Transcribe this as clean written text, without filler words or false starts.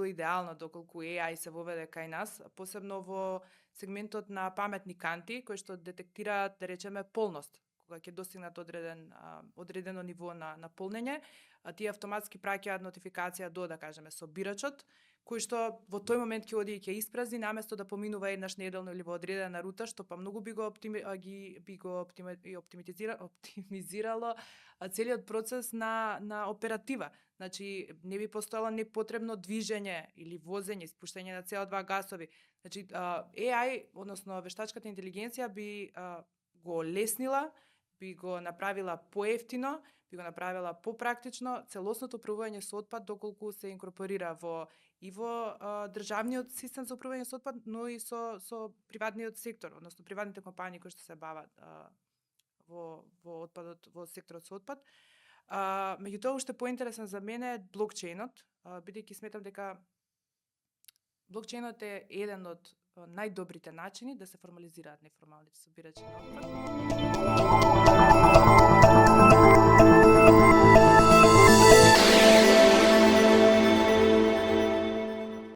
идеално доколку AI се воведе кај нас, посебно во сегментот на паметни канти, кои што детектираат, да речеме, полност. Кога ќе достигнат одредено ниво на полнење, тие автоматски праќаат нотификација до, да кажеме, собирачот, кој што во тој момент ќе оди и ќе испразни, наместо да поминува еднаш неделно или во одредена рута, што па многу би го оптимизирало целиот процес на оператива. Значи, не би постоело непотребно движење или возење, испуштање на CO2 гасови. Значи, AI, односно вештачката интелигенција би го олеснила, би го направила поевтино, би го направила попрактично целосното управување со отпад, доколку се инкорпорира во државниот систем за управување со отпад, но и со приватниот сектор, односно приватните компании кои што се бават во отпадот, во секторот со отпад. Меѓутоа, уште поинтересен за мене е блокчейнот, бидејќи сметам дека блокчейнот е еден од најдобрите начини да се формализираат неформалните собирачи на отпад.